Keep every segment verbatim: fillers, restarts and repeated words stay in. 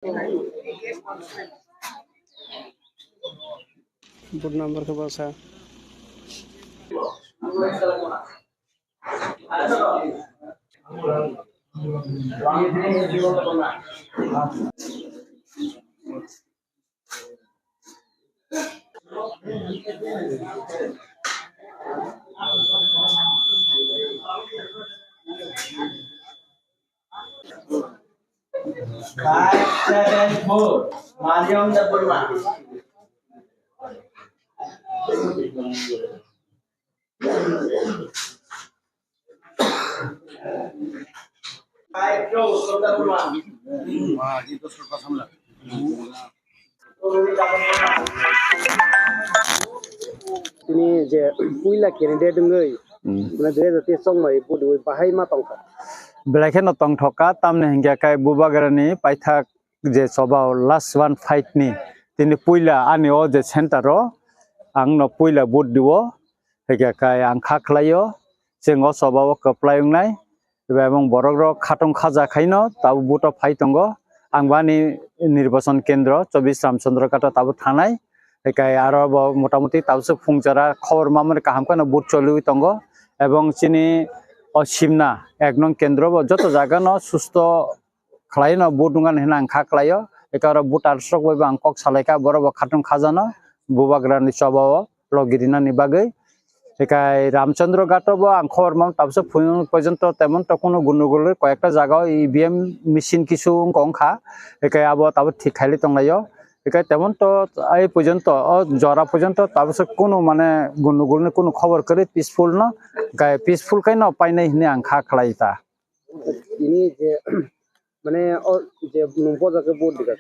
Vote number khe bwsa. Five seven four, Mariam Debbarma. Five two, Sundar Debbarma. Tini je puila candidate wngwi, hmm, mane dui hajar teis chongmani vote rwi bahai ma tongkha. Belai kheno tongthokha, tamni hinkhe kai Bubagrani paithak je choba o last one fight ni tini puila ani o je center o ang no puila vote diwo, hinkhe kai ang kha khlaio, chwng o choba o kwplai wngnai, ebong borok rok khatong khaja khaino tabuk vote o phai tongo. Ang bani nirbachon kendro chobbish Ramchandra Ghat o tabuk thanai, hinkhe aro bo motamuti tabuk phung jora khobor mamani kaham kheno vote choliwi tongo, ebong chini o Simna ek nong kendro bo joto jaga no susto khlai no vote wngkha hinwi ang kha khlaio. Eka oro voters rok bai bo ang kok salaikha, borok bo khatong khajano Bubagrani choba o logi rinani bagwi. Ekai Ramchandra Ghat o bo ang khobor mam tabsa phunuk porjonto temon to kuno gundugul koyekta jaga o E V M machine kisu wngkha wngkha. Ekai abo tabuk thik khaili tonglaio. Ekai temon to ai porjonto o jora porjonto tabsa kuno mane gundugul ni kuno khobor kwrwi, peaceful no. Ekai peaceful khe no painai hinwi ang kha khlai ta. Tini je, mane, o je nwng boja khe vote dikha?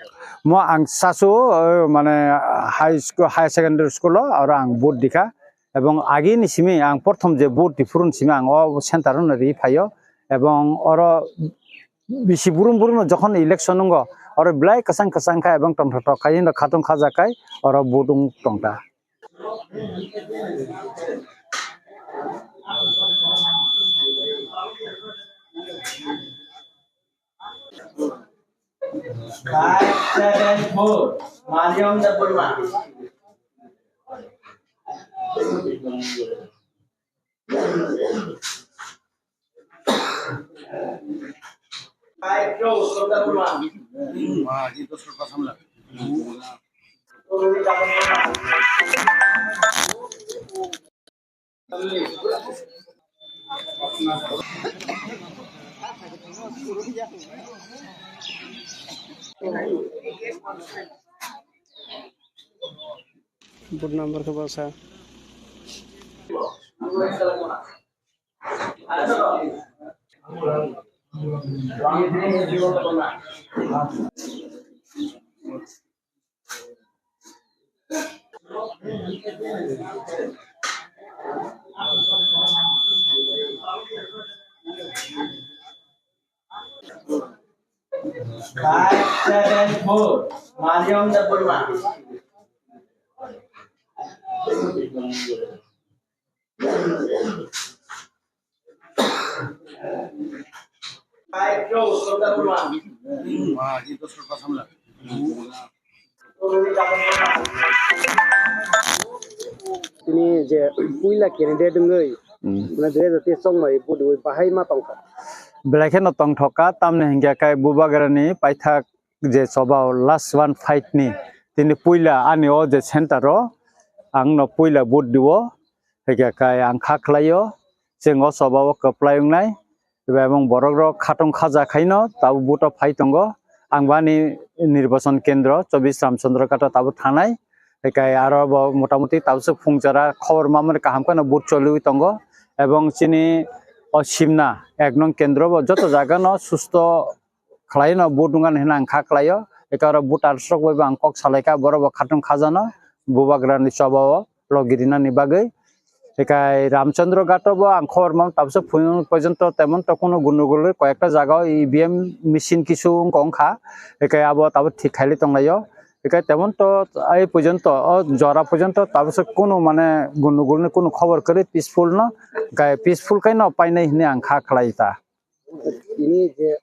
Mo ang sasu, o, mane, high school, higher secondary school o, oro ang vote dikha. Ebong agini simi ang prothom je vote diphuru ni simi ang o center no ri phaio. Ebong oro bisi burum burum no jokhon election wngo, oro belai kwchang kwchang kha ebong tongthok thok khai no khatong khaja khai oro vote wng tongta. Five seven four, Mariam Debbarma. Vote number khe bwsa. Five seven four, Mariam Debbarma. Five two, Sundar Debbarma. Tini je puila candidate wngwi, hmm, mane dui hajar teis chongmani vote rwi bahai ma tongkha. Belai kheno tongthokha, tamni hinkhe kai Bubagrani paithak je choba o last one fight ni tini puila ani o je center o ang no puila vote diwo, hinkhe kai ang kha khlaio, chwng o choba o kwplai wngnai, ebong borok rok khatong khaja khaino tabuk vote o phai tongo. Ang bani nirbachon kendro chobbish Ramchandra Ghat o tabuk thanai, hinkhe aro bo motamuti tabuk phung jora khobor mamani kaham kheno vote choliwi tongo, ebong chini o Simna ek nong kendro bo joto jaga no susto khlai no vote wngkha hinwi ang kha khlaio. Eka oro voters rok bai bo ang kok salaikha, borok bo khatong khajano Bubagrani choba o logi rinani bagwi. Ekai Ramchandra Ghat o bo ang khobor mam tabsa phunuk porjonto temon to kuno gundugul koyekta jaga o E V M machine kisu wngkha wngkha. Ekai abo tabuk thik khaili tonglaio. Ekai temon to ai porjonto o jora porjonto tabsa kuno mane gundugul ni kuno khobor kwrwi, peaceful no. Ekai peaceful khe no painai hinwi ang kha khlai ta. Tini je,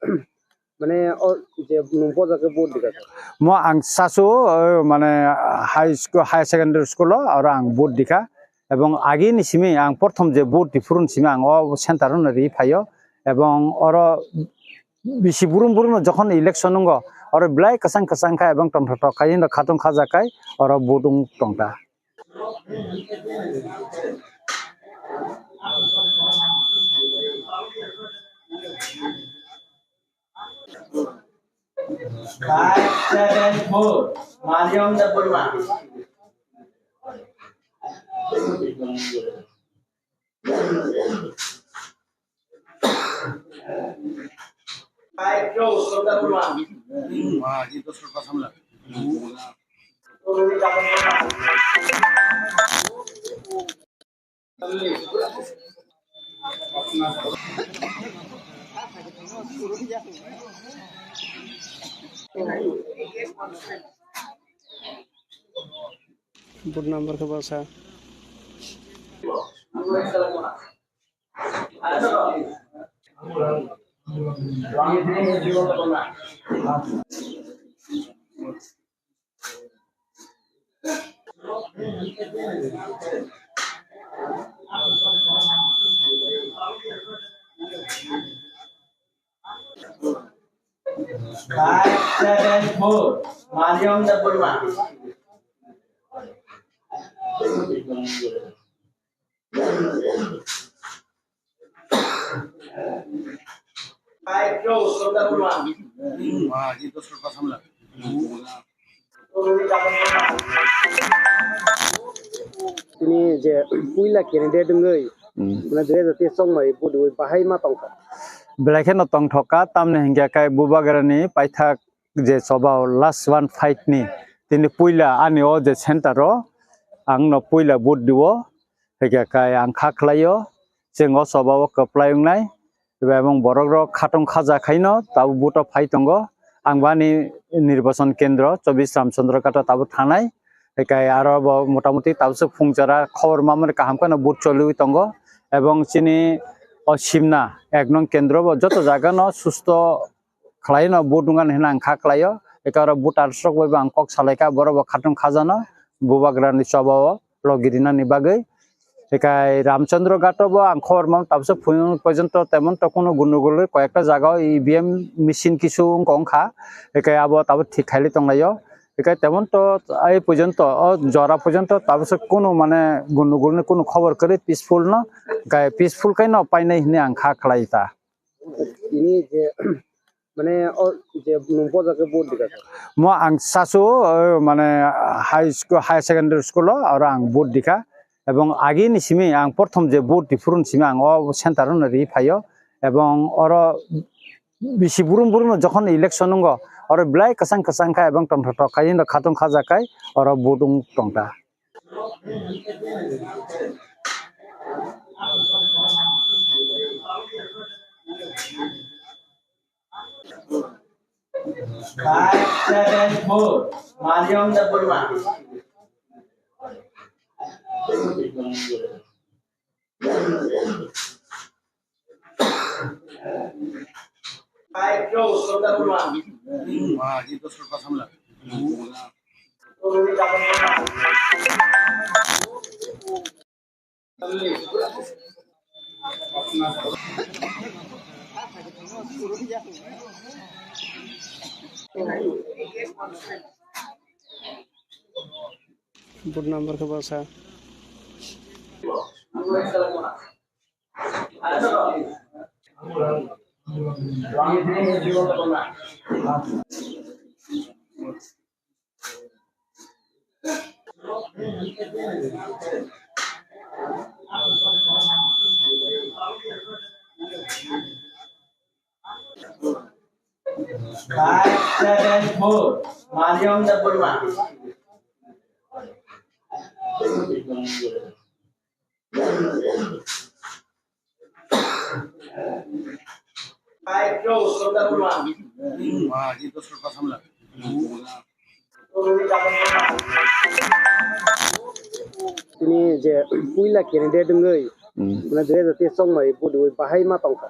Mane o je nwng bojakhe vote dikha? Mo ang sasu, o, mane high school, higher secondary school o oro ang vote dikha. Ebong agini simi ang prothom je vote diphuru simi ang o center no ri phaio. Ebong oro bisi burum burum no jokhon election nungo, oro belai kwchang kwchang kha ebong tongthok thok khai no khatung khaja khai oro vote wng tongkha. Five seven four, Mariam Debbarma. Five two, Sundar Debbarma. Vote number khe bwsa. Five seven four, Mariam Debbarma. Five two, Sundar Debbarma. Tini je puila candidate wngwi, hmm, mane dui hajar teis chongmani vote rwi bahai ma tongkha. Belai kheno tongthok kha, tamni hinkhe kai Bubagrani paithak je choba o last one fight ni tini puila ani o je center o ang no puila vote dio, hwnkhe kai ang kha khlaio, chwng o choba o kwplai wngnai, ebong borok rok khatung khaja khaino tabuk vote o phai tongo. Ang bani nirbachon kendro chobbish Ramchandra Ghat o tabuk thanai, hwnkhe aro bo motamuti tabuk phung jora khobor mamani kaham kheno vote choliwi tongo, ebong chini o Simna ek nong kendro bo joto jaga no susto khlaino vote wngkha hinwi ang kha khlaio. Eka oro voters rok bai bo ang kok salaikha, borok bo khatung khajano Bubagrani choba o logi rinani bagwi. Eka Ramchandra Ghat o bo ang khobor mano tabuk phung porjonto temon to kuno gundogol koi ekta jaga o E V M machine kisu wngkha wngkha. Eka abo tabuk thik khaili tonglaio. Eka temon to ai porjonto o jora porjonto tabuk kuno mane gundogol ni kuno khobor kwrwi peaceful no. Eka peaceful khe no painai hinwi ang kha khlai ta. Tini je, mane o je nwng bojakhe vote dikha? Mo ang sasu, o, mane high school, higher secondary school o oro ang vote dikha. Ebong agini simi ang prothom je vote diphuru simi ang o center no ri phaio. Ebong oro bisi burum burum no jokhon election nungo, oro belai kwchang kwchang kha ebong tongthok thok khai no khatung khaja khai oro vote wng tongkha. Five seven four, Mariam Debbarma. Five two, Sundar Debbarma. Vote number khe bwsa. Five seven four, Mariam Debbarma. Five two, Sundar Debbarma. Tini je puila candidate wngwi, hmm, mane dui hajar teis chongmani vote rwi bahai ma tongkha.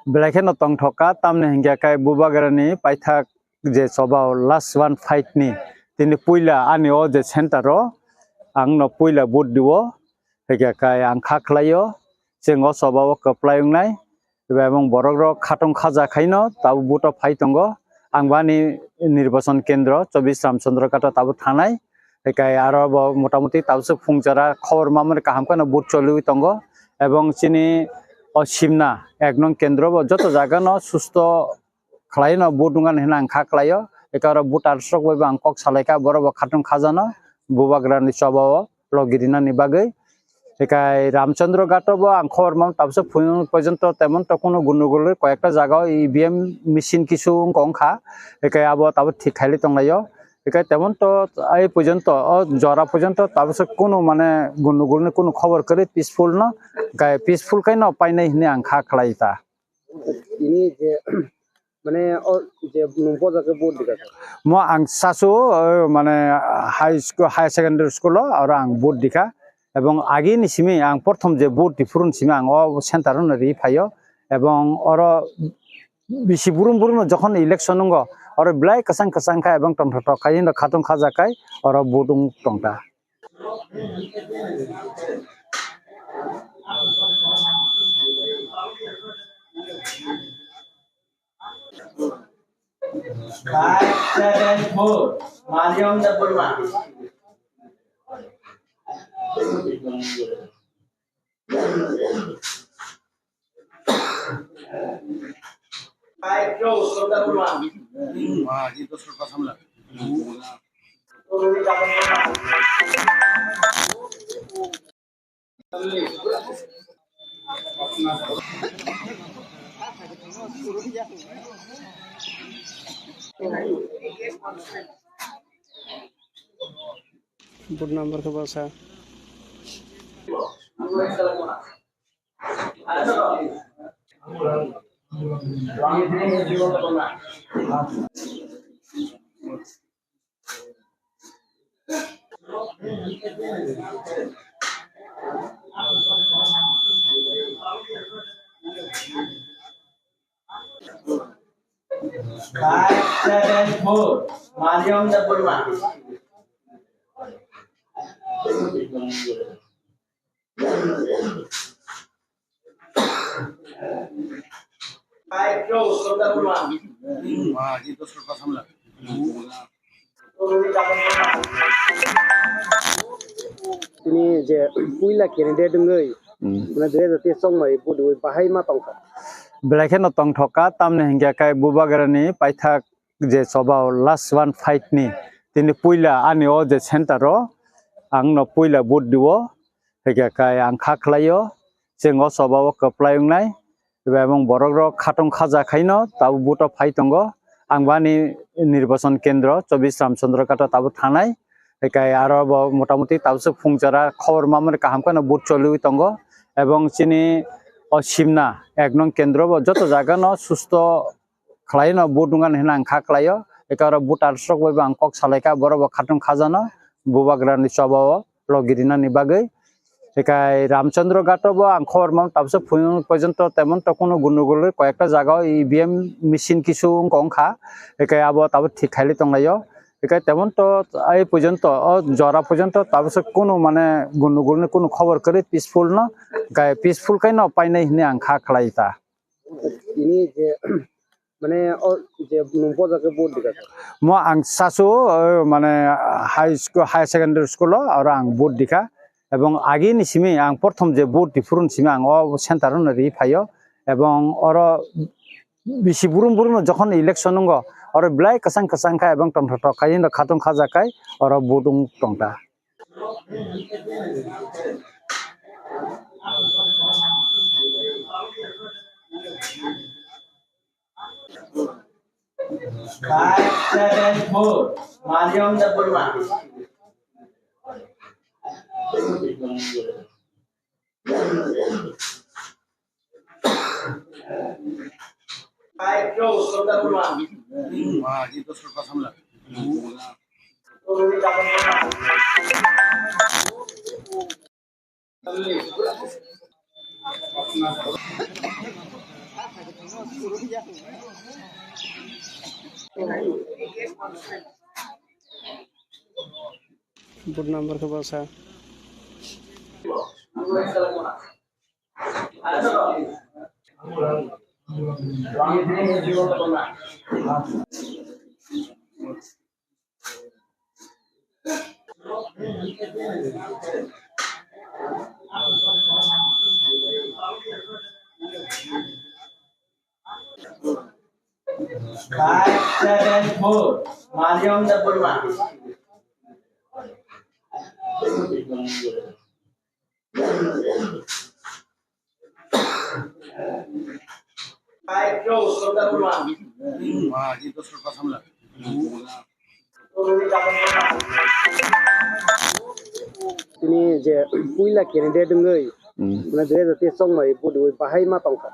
Belai kheno tongthok kha, tamni hinkhe khe Bubagrani paithak je choba o last one fight ni tini puila ani o je center o ang no puila vote diwo, hinkhe khe ang kha khlai o, chwng o choba o kwplai wngnai, eba emang borok rok khatong khaja khaino tabuk vote o phai tongo. Ang bani nirbachon kendro chobbish Ramchandra Ghat o tabuk thanai, hinkhe aro bo motamuti tabuk phung jora khobor mamani kaham kheno vote choliwi tongo, ebong chini o Simna ek nong kendro bo joto jaga no susto khlai no vote wngmani hwnwi ang kha khlai o. Eka oro voter rok bai bo ang kok salai kha, borok bo khatong kha jano Bubagrani choba o logirina ni bagwi. Eka Ramchandra Ghat o bo ang khobor mang tabuk phung porjonto temon to kuno gundogol koi ekta jaga o E V M machine kisu wng kha, eka abo tabuk thik khaili tong lai o. Eka temon to ai porjonto o jora porjonto tabuk kuno mane gundogol ni kuno khobor kwrwi, peaceful no, eka peaceful khe no painai hwnwi ang kha khlai ta. Tini je, mane, o je nwng boja khe vote dikha kha? Mo ang sasu, o, mane, high school, higher secondary school o aro ang vote dikha. Ebong agi ni simi ang prothom je vote diphuru ni simi ang o center o ri phaio. Ebong oro bisi burum burum no jokhon election wngo, oro belai kwchang kwchang kha ebong tongthok thok khai no khatong khaja khai oro vote wng tong ta. Five seven four, Mariam Debbarma. Vote number khe bwsa. Five seven four, Mariam Debbarma. Tini je puila candidate wngwi, hmm, mane dui hajar teis chongmani vote rwi bahai ma tongkha. Belai kheno tongthok kha, tamni hinkhe khe Bubagrani paithak je choba o last one fight ni tini puila ani o je center o ang no puila vote diwo, hinkhe khe ang kha khlai o, chwng o choba o kwplai wngnai, eba emang borok rok khatong khaja khaino tabuk vote o phai tongo. Ang bani nirbachon kendro chobbish Ramchandra Ghat o tabuk thanai, hinkhe aro bo motamuti tabuk phung jora khobor mamani kaham kheno vote choliwi tongo, ebong chini o Simna ek nong kendro bo joto jaga no susto khlai no vote wngmani hwnwi ang kha khlai o. Eka oro voter rok bai bo ang kok salai kha, borok bo khatong kha jano Bubagrani choba o logirina ni bagwi. Eka Ramchandra Ghat o bo ang khobor mang tabuk phung porjonto temon to kuno gundogol koi ekta jaga o E V M machine kisu wng kha, eka abo tabuk thik khaili tong lai o. Eka temon to ai porjonto o jora porjonto tabuk kuno mane gundogol ni kuno khobor kwrwi, peaceful no, eka peaceful khe no painai hwnwi ang kha khlai ta. Tini je, mane, o je nwng boja khe vote dikha kha? Mo ang sasu, o, mane, high school, higher secondary school o aro ang vote dikha. Ebong agi ni simi ang prothom je vote diphuru ni simi ang o center o ri phaio. Ebong oro bisi burum burum no jokhon election wngo, oro belai kwchang kwchang kha ebong tongthok thok khai no khatong khaja khai oro vote wng tong ta. Five seven four, Mariam Debbarma. Vote number khe bwsa. Five seven four, Mariam Debbarma. Five two, Sundar Debbarma. Tini je puila candidate wngwi, hmm, mane dui hajar teis chongmani vote rwi bahai ma tongkha.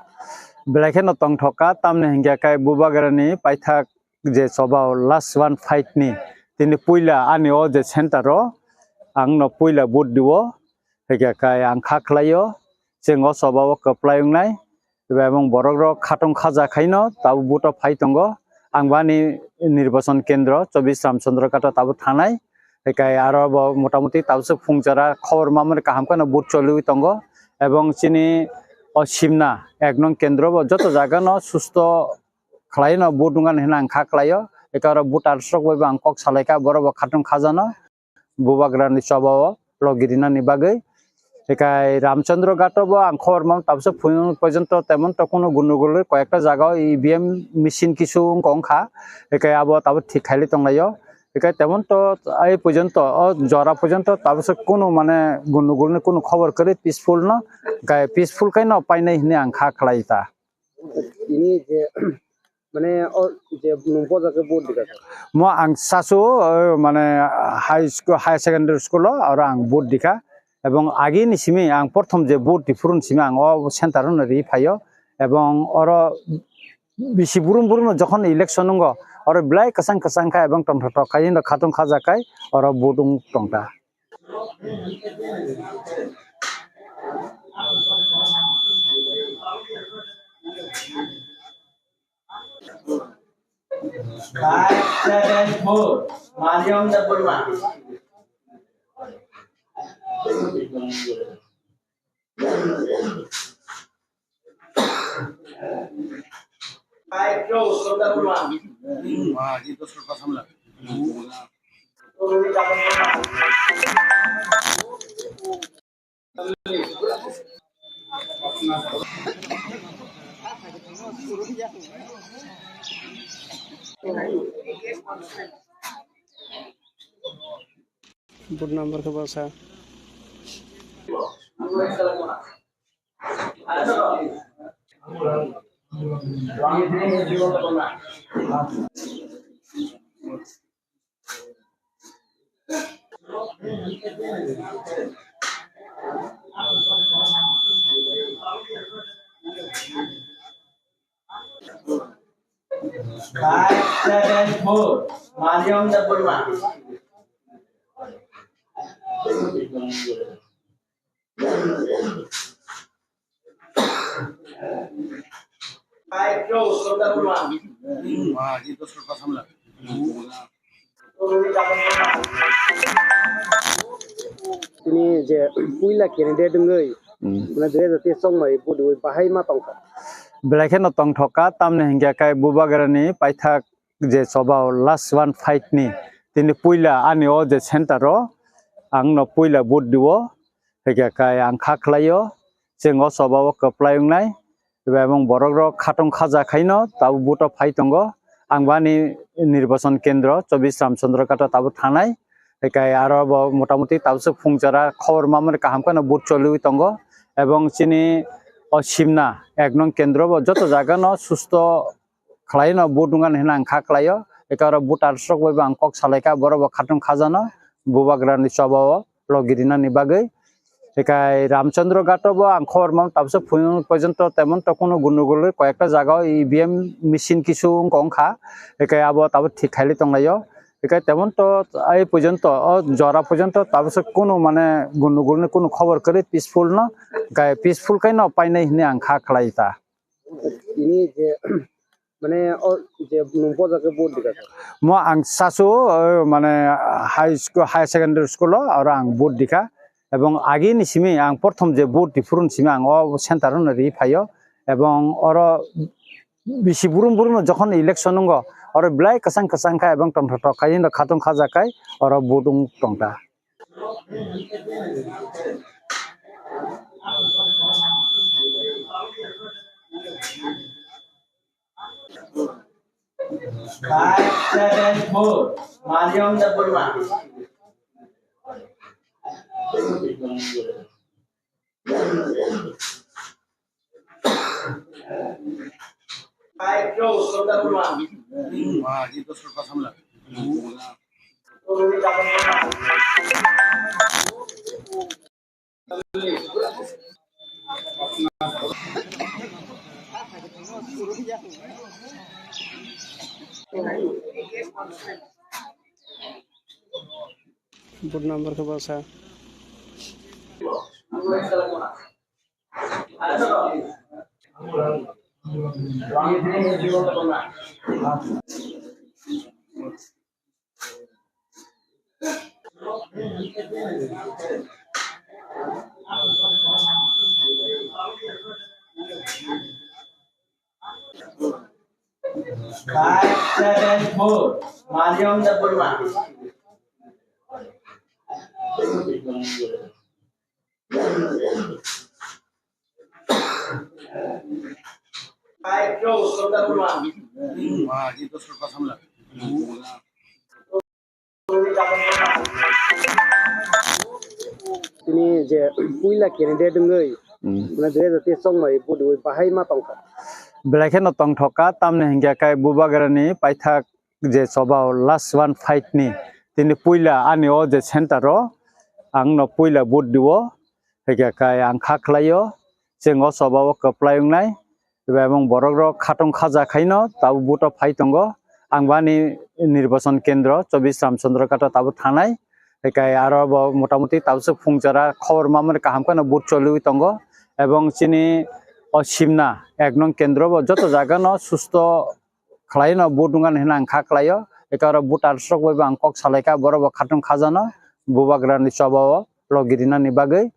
Belai kheno tongthokha, tamni hinkhe kai Bubagrani paithak je choba o last one fight ni tini puila ani o je center o ang no puila vote rwo, hinkhe kai ang kha khlaio, chwng o choba o kwplai wngnai. Eba emang borok rok khatong khaja khaino tabuk vote o phai tongo. Ang bani nirbachon kendro chobis Ramchandra Ghat o tabuk thanai. Hikai aro bo motamuti tabuk phung jora khobor mamani kaham kheno vote choliwi tongo. Ebong chini o Simna ek nong kendro bo joto jaga no susto khlaino vote wngkha hinwi ang kha khlaio. Hikai aro voters rok bai bo ang kok salaikha, borok bo khatong khajano. Bubagrani choba o logi rinani bagwi. Hikai Ramchandra Ghat o bo ang khobor mang tabsa phunuk porjonto temon to kuno gundugul rwi, koyekta jaga o E V M machine kisu wngkha wngkha. Hikai abo tabuk thik khaili tonglaio. Hikai temon to ai porjonto o jora porjonto tabsa kuno mane gundugul ni kuno khobor kwrwi, peaceful no. Hikai peaceful khe no painai hinwi ang kha khlai ta. Tini je, mane, o je nwng bojakhe vote rikha? Mo ang sasu, o, mane, high school, higher secondary school o aro ang vote rikha. Ebong agini simi ang prothom je vote riphuru simi ang o center no ri phaio. Ebong oro bisi burum burum jokhon election wngo, oro belai kwchang kwchang kha ebong tongthok thok khai khatong khaja khai oro vote wng tongkha. Five seven four, Mariam Debbarma. Vote number khe bwsa. Five seven four, Mariam Debbarma. Tini je puila candidate wngwi, hmm, mane dui hajar teis chongmani vote rwi bahai ma tongkha. Belai kheno tongthokha, tamni hinkhe kai Bubagrani paithak je choba o last one fight ni tini puila ani o je center o ang no puila vote rwo, hinkhe kai ang kha khlaio, chwng o choba o kwplai wngnai. Eba emang borok rok khatong khaja khaino tabuk vote o phai tongo. Ang bani nirbachon kendro chobis Ramchandra Ghat o tabuk thanai. Hikai aro bo motamuti tabuk phung jora khobor mamani kaham kheno vote choliwi tongo. Ebong chini o Simna ek nong kendro bo joto jaga no susto khlaino vote wngkha hinwi ang kha khlaio. Eka oro voters rok bai bo ang kok salaikha, borok bo khatong khajano Bubagrani choba o logi rinani bagwi. Hikai Ramchandra Ghat o bo ang khobor mang tabsa phunuk porjonto temon to kuno gundugul rwi koyekta jaga o E V M machine kisu wngkha wngkha. Hikai abo tabuk thik khaili tonglaio. Hikai temon to ai porjonto o jora porjonto tabsa kuno mane gundugul ni kuno khobor kwrwi, peaceful no. Hikai peaceful khe no painai hinwi ang kha khlai ta. Tini je, Mane o je nwng bojakhe vote dikha? Mo ang sasu, o, mane high school, higher secondary school o aro ang vote dikha. Ebong agini simi ang prothom je vote diphuru ni simi ang o center no ri phaio. Ebong oro bisi burum burum no jokhon election wngo, oro belai kwchang kwchang kha ebong tongthok thok khai no khatung khaja khai oro vote wng tongta. Five seven four, Mariam Debbarma. Five two, Sundar Debbarma. Vote number khe bwsa. Five seven four, Mariam Debbarma. Five two, Sundar Debbarma. Tini je puila candidate wngwi, hmm, mane dui hajar teis chongmani vote rwi bahai ma tongkha. Belai kheno tongthok kha, tamni hinkhe kai Bubagrani paithak je choba o last one fight ni tini puila ani o je center o ang no puila vote dio, hinkhe kai ang kha khlaio, chwng o choba o kwplai wngnai. Eba emang borok rok khatung khaja khaino tabuk vote o phai tongo. Ang bani nirbachon kendro chobbish Ramchandra Ghat o tabuk thanai. Ekai aro bo motamuti tabuk phung jora khobor mamani kaham kheno vote choliwi tongo. Ebong chini o Simna ek nong kendro bo joto jaga no susto khlaino vote wngani hwnwi ang kha khlaio. Ekai aro voter rok bai bo ang kok salaikha borok bo khatung khajano Bubagrani choba o logirina ni bagwi.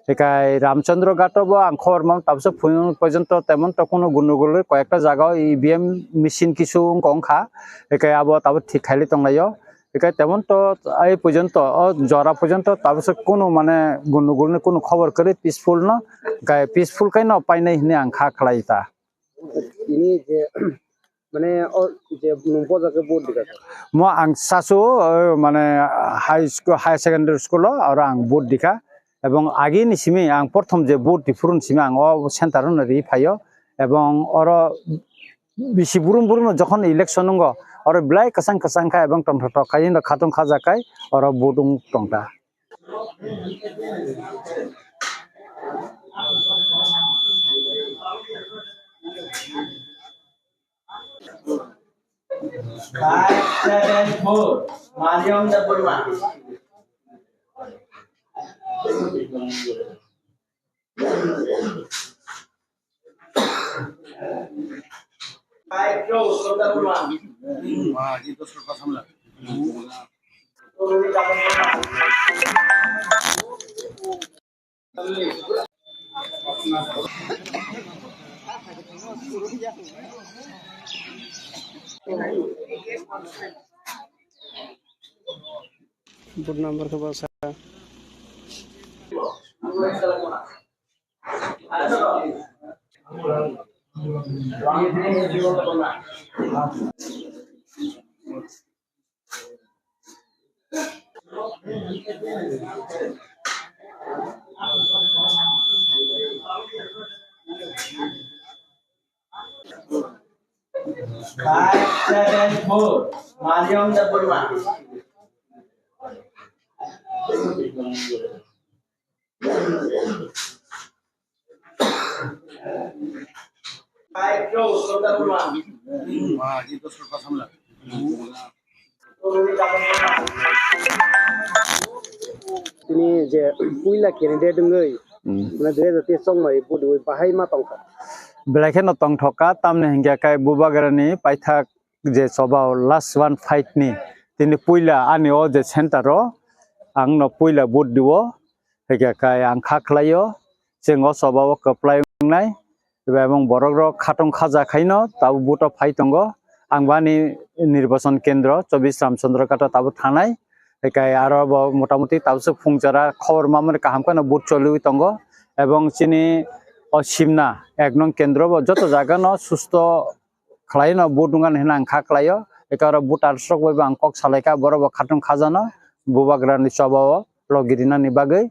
Ekai Ramchandra Ghat o bo ang khobor mang tabuk phung porjonto temon to kuno gundugul rwi koyekta jaga o E V M machine kisu wngkha wngkha. Ekai abo tabuk thik khaili tonglaio. Ekai temon to ai porjonto o jora porjonto tabuk kuno mane gundugul ni kuno khobor kwrwi peaceful no. Ekai peaceful khe no painai hwnwi ang kha khlai ta. Tini je mane o je nwng bojakhe vote dikha? Mo ang sasu, o, mane high school, higher secondary school o aro ang vote dikha. Ebong agini simi ang prothom je vote diphuru ni simi ang o center no ri phaio. Ebong oro bisi burum burum no jokhon election wngo, oro belai kwchang kwchang kha ebong tongthok thok khai no khatung khaja khai oro vote wng tongta. Five seven four, Mariam Debbarma. Five two, Sundar Debbarma. Vote number khe bwsa. Five seven four, Mariam Debbarma. Five two, Sundar Debbarma. Tini je puila candidate wngwi, hmm, mane dui hajar teis chongmani vote rwi bahai ma tongkha. Belai kheno tongthok kha, tamni hinkhe khe Bubagrani paithak je choba o last one fight ni tini puila ani o je center o ang no puila vote diwo, hinkhe khe ang kha khlaio, chwng o choba o kwplai wngnai, ebong borok rok khatong khaja khaino tabuk vote o phai tongo. Ang bani nirbachon kendro chobbish Ramchandra Ghat o tabuk thanai, hinkhe aro bo motamuti tabuk phung jora khobor mamani kaham kheno vote choliwi tongo, ebong chini o Simna ek nong kendro bo joto jaga no susto khlai no vote wngani hwnwi ang kha khlaio. Eka oro voters rok bai bo ang kok salai kha, borok bo khatong kha jano Bubagrani choba o logi rinani bagwi.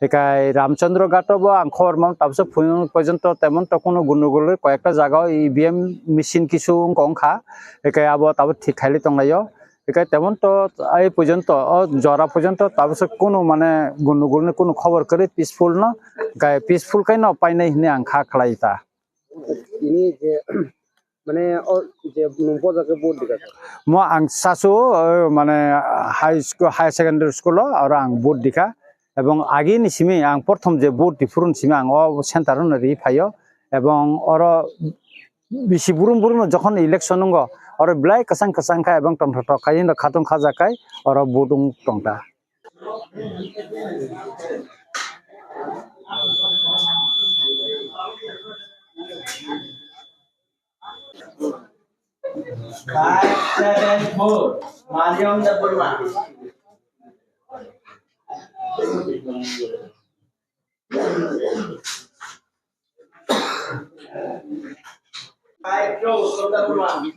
Eka Ramchandra Ghat o bo ang khobor mang tabuk phung porjonto temon to kuno gundogol koi ekta jaga o E V M machine kisu wng kha, eka abo tabuk thik khaili tong laio. Eka temon to ai porjonto o jora porjonto tabuk kuno mane gundogol ni kuno khobor kwrwi, peaceful no, eka peaceful khe no painai hwnwi ang kha khlai ta. Ini je, mane, o je nwng boja khe vote dikha. Mo ang sasu, o, mane, high school, higher secondary school o aro ang vote dikha, ebong agi ni simi ang prothom je vote diphuru ni simi ang o center no ri phaio, ebong oro bisi burum burum no jokhon election wngo, oro belai kwchang kwchang kha ebong tongthok thok khai khatong khaja khai oro vote wng tong ta. Five seven four, Mariam Debbarma. Five two, Sundar Debbarma.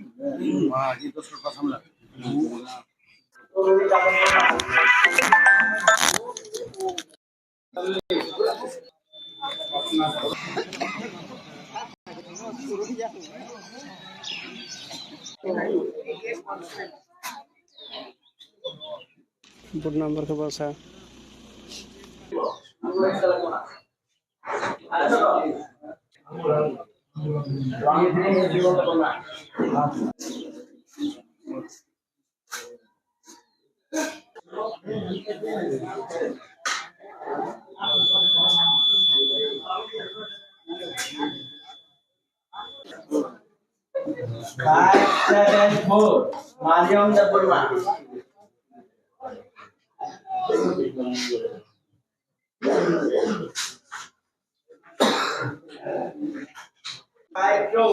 Vote number khe bwsa. Five seven four, Mariam Debbarma. Five two.